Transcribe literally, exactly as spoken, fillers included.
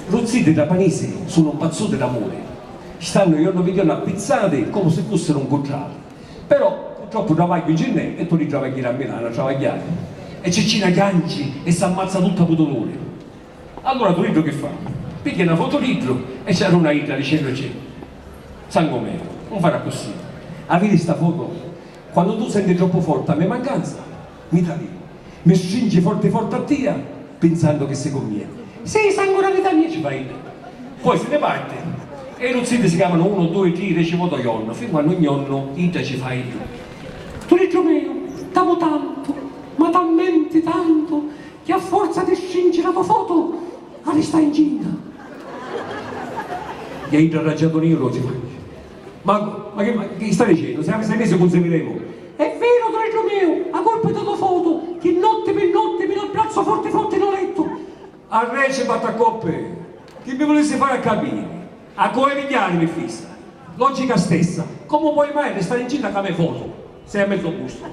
Lu ziti Trapanisi sunnu mpazzuti d'amuri. Stannu jornu pi jornu appizzati comu si fussiru ncutrati. Però purtroppu travagghiu ci nn'è e tu li travagghieri a Milanu a travagghiari. E Ciccina chianci e s'ammazza tutta pu duluri. Allura Turiddu chi fa? Pigghia na fotu d'iddu e ci arruna a idda dicennuci: "Sangu meu, un fari accussì. A viri sta fotu? Quannu tu senti troppu forti a me mancanza, mi talì, mi stringi forti forti a tia, pinsannu chi si cu mia." "Sì, sangu dâ vita mia," ci fa idda. Poi si ni parti e i lu ziti si chiamanu unu, dui, tri, deci fotu ô jornu, fin quannu un jornu idda ci fa a iddu: "Turiddu meu, t'amu tantu, ma talmenti tantu, chi a forza di stringiri la to fotu arrista incinta." E idda arraggiatu niru ci fa: "Ma, ma chi, ma chi stai dicennu? Siamo sei mesi cunzimiremu." "È veru, Turiddu meu, a colpa di to fotu, chi notti pi notti mi l'abbrazzu forti forti in u lettu." "Arrè ci battu a coppi, chi mi vulissi fari a capiri? A cu hai pigghiari mi fissa? Logica stessa, comu poi mai arristari incinta ca me fotu? Sei a mezzu bustu."